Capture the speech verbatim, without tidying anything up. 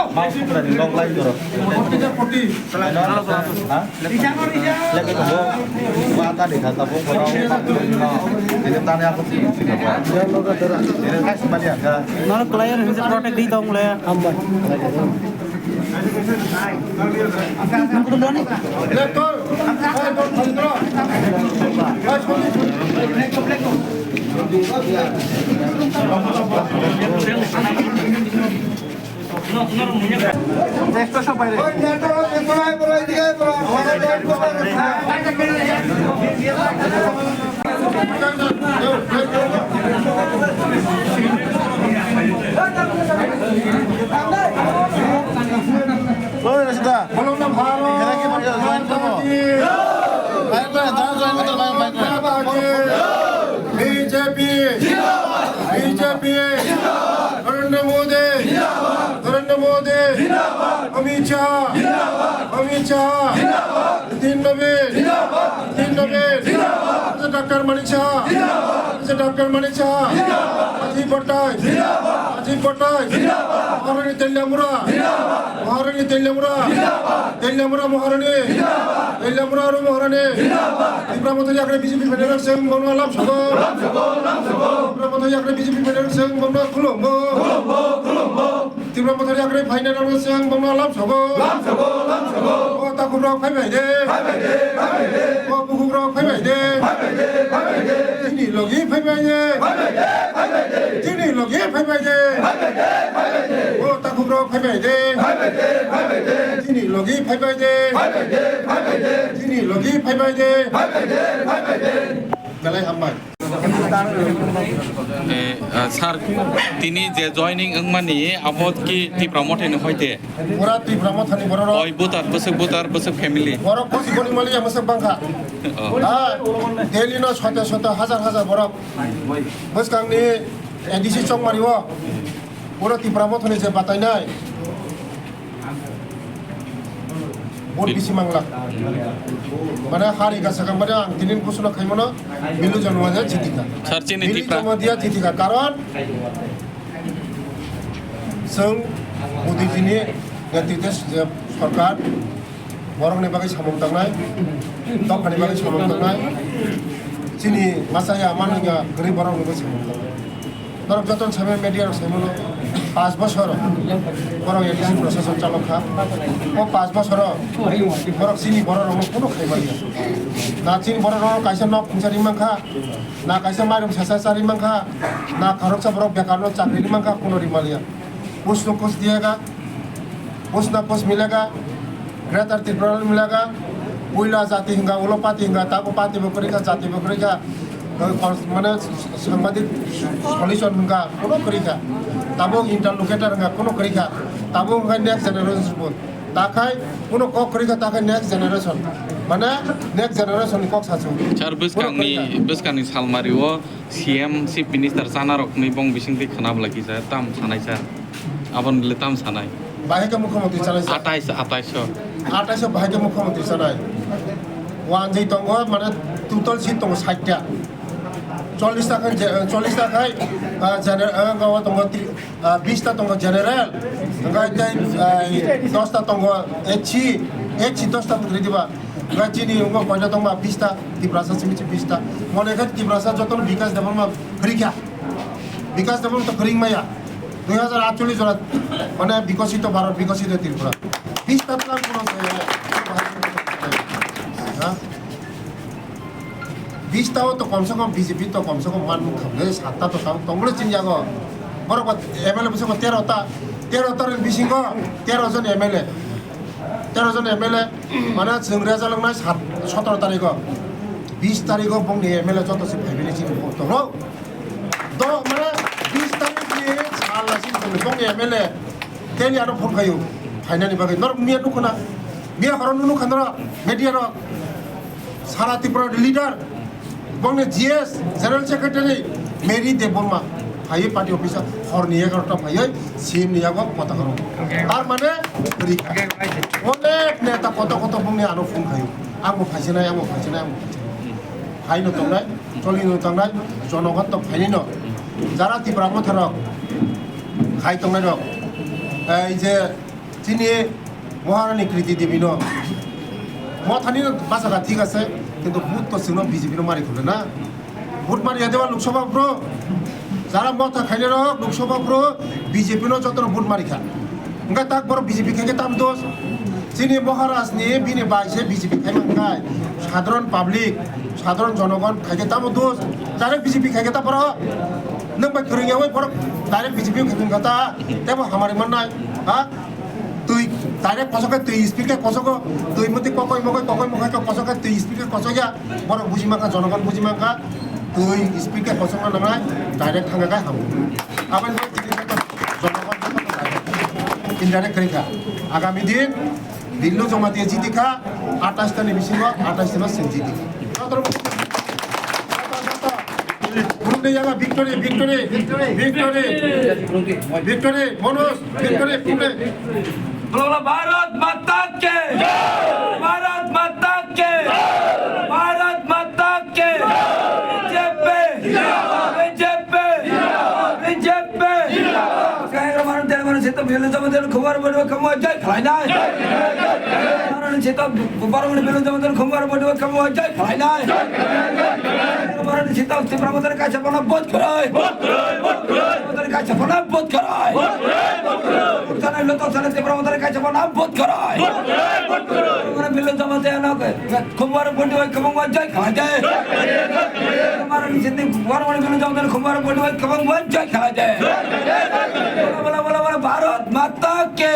Mau sutra ni dok lai joro. Ha? Lagi tu bo. Wa ta di kata bo kono. Ini tanya aku sih sih apa. Ini kasih balik ya. Mana klien yang protect di dong le. Hamba. Oi, Rashida. Era ki bhai join karo. Bhai, bhai, da join karo, bhai, bhai, bhai. B J P. B J P. Narendra Modi. Narendra Modi. Amit Shah. Amit Shah. Nitin Nabin. Nitin Nabin. Doctor Manik Saha. Doctor Manik Saha. Ajib Bhatta. Ajib Bhatta. Maharani Teliamura. Maharani Teliamura. Teliamura Maharani. Teliamura Aru Maharani. Tipra Motha Yakre B J P Federal Seng Bongno Lam Sogo. Tipra Motha Yakre B J P Federal Seng Bongno Khulumbo. Tipra Motha Yakre phaina rok Seng Bongno Lam Sogo. Lam Sogo, Lam Sogo. O takhuk rok phai bai de. Phai bai de, phai bai de. O bukhuk rok phai bai de. Phai bai de, phai bai de. Chini logi phai bai de. Phai bai de, phai bai de. Chini logi phai bai de. Phai bai de, phai bai de. O takhuk rok phai bai de. Phai bai de, phai bai de. Chini logi phai bai de. Phai bai de, phai bai de. Chini logi phai bai de. Phai bai de, phai bai de. Belai hambai. Eh, ah, sir, tini je joining wngmani abo ki Tipra Motha ni hoite? Pura Tipra Motha ni borok. Oi, voter, bwswk voter, bwswk family. Borok kosi koni mali ya bwswk bangkha. Oh. Ah, daily no sota sota, hazar hazar borok. Bwskang ni A D C Chongmari o. Pura Tipra Motha ni je batainai. Vote bisi mangla. Mane hari gasa kang mane ang tinin kusuna khaimano Bilu Jamatia jitika. Sir, chini Bilu Tipra. Jamatia jitika. Karon seng Modi jini netritwe je sorkar borok ni bagwi samung tangnai, dopha ni bagwi samung tangnai, chini masa ya mano ya gari borok ni bagwi samung tangnai. Norok joto saimano media rok saimano, panch bosor borok A D C prosason chalok kha. O panch bosor borok chini borok rokno kuno khai manya. Na chini borok rok kaisa nok khungsa ri mankha, na kaisa mairum sasa chari mankha, na khoroksa borok bekar no chakri ri mankha, kuno ri manya. Kuch no kuch diyega, kuch na kuch milega, Greater Tripura milega, puila jati hinga, ulo party hinga, tabo party bo kwrwi kha, jati bo kwrwi kha, eh, kons-, mane sangbadik solution hinga, kuno kwrwi kha, tabo interlocutor hinga, kuno kwrwi kha, tabo hinga next generation bo, takhai kuno kok kwrwi kha, takhai next generation, mane next generation ni kok sasu. Sir, bwskangni, bwskangni salmari o C M, Chief Minister chana rok ni bong bising twi khwna bwlai kisa tam sanai sir. Aboni le tam sanai. Bahai khe mukhyamantri chanai sa. Atais, atais o. Atais o bahai khe mukhyamantri chanai. Wanjwi tongo, mane total seat tongo sait ta. Chollish ta khai je-, chollish ta khai, ah, gener-, ah, wngkha o tongo tri-, ah, bish ta tongo general. Hwnkhe tei, ah, dos ta tongo H C, H C dos ta kwrwi diba. Hwnkhe chini wngkha koita tongma bish ta, Tiprasa simi se bish ta. Mone khe Tiprasa jotono Bikash Debbarma kwrwi kha. Bikash Debbarma to kwrwi maya. Dui hazar atchollish jora, mane, bikosito Bharat, bikosito Tripura. Bish ta tlang kuno se, ha? Bish ta o to komse kom B J P to komse kom man mukha le, sat ta to tang, tong le chini yago. Borok ba M L A bwswk tero ta, tero ta ni bisingo tero jon M L A. Tero jon M L A, mane, chwng rejaloknai sat, sotoro tarikh o. Bish tarikh o bongni M L A joto se phaibini chini bo tongo. Do, mane, bish tarikh ni sal la chini bongni M L A teni ano phone khayo. Phainani bagwi norok miya nukho na. Miya horo nukha norok media rok. Sara Tripura ni leader, bongni G S, General Secretary, Mary Debbarma, phaiwi party office o, horni egarota phaiwi, C M ni yago kota karo. Tar mane, rikha. Onek neta koto koto bongni ano phone khayo. Ang bo phaisinai, ang bo phaisinai, ang bo phaisinai. Hai no tongnai, choli no tongnai, jonogon to phaini no. Jara Tipra Motha rok, khai tongnai rok. Ei je chini Maharani Kriti Devi no, Mothani no bachakha thik ase, kintu vote to chwngno B J P no mari khwlai na. Vote mari ya deba Lok Sabha phuru, jara Motha khainai rok Lok Sabha phuru B J P no joto no vote mari kha. Hwnkhe tak borok B J P khaikhe tamo dos? Chini Maharaj ni bini bai se B J P khai man khai, sadharon public, sadharon jonogon khaikhe tamo dos? Direct B J P khaikhe ta borok? Nwng bai kwrwng yaui borok direct B J P khai tong kha ta, tebo hamari mannai, ha? Twi direct kosok khe twi speed khe kosok o, twi moti kokoi mokoi kokoi mokoi khe kosok khe twi speed khe kosok ya, borok buji mankha, jonogon buji mankha, twi speed khe kosok no nangnai, direct thangkha khe hamu. Aboni bagwi tini joto jonogon joto direct, indirect kwrwi kha. Agami din Billu Jamatia jiti kha, atais ta ni bisingo atais ta no chwng jiti kha. Joto no Purunde yaga victory, victory, victory, victory, Manoj, victory, purunde. Bolo, bolo, Bharat Mata ke! Bharat Mata ke! Bharat Mata ke! B J P! B J P! B J P! Kaya manu tere manu sita Billu Jamatia khumar bani khumar jai khlainai. Manu sita Barmani Billu Jamatia khumar bani khumar jai khlainai. Barmani sita Tipra Mothani kaisa phano vote kwrwi. Vote kwrwi, vote kwrwi. Mothani kaisa phano vote kwrwi. Vote kwrwi, vote kwrwi. Sana lo to sana Tipra Mothani kaisa phano vote kwrwi. Vote kwrwi, vote kwrwi. Barmani Billu Jamatia no khumar bani khumar jai khlainai. Barmani sita Barmani Billu Jamatia khumar bani khumar jai khlainai. Bolo, bolo, bolo, bolo, Bharat Mata ke!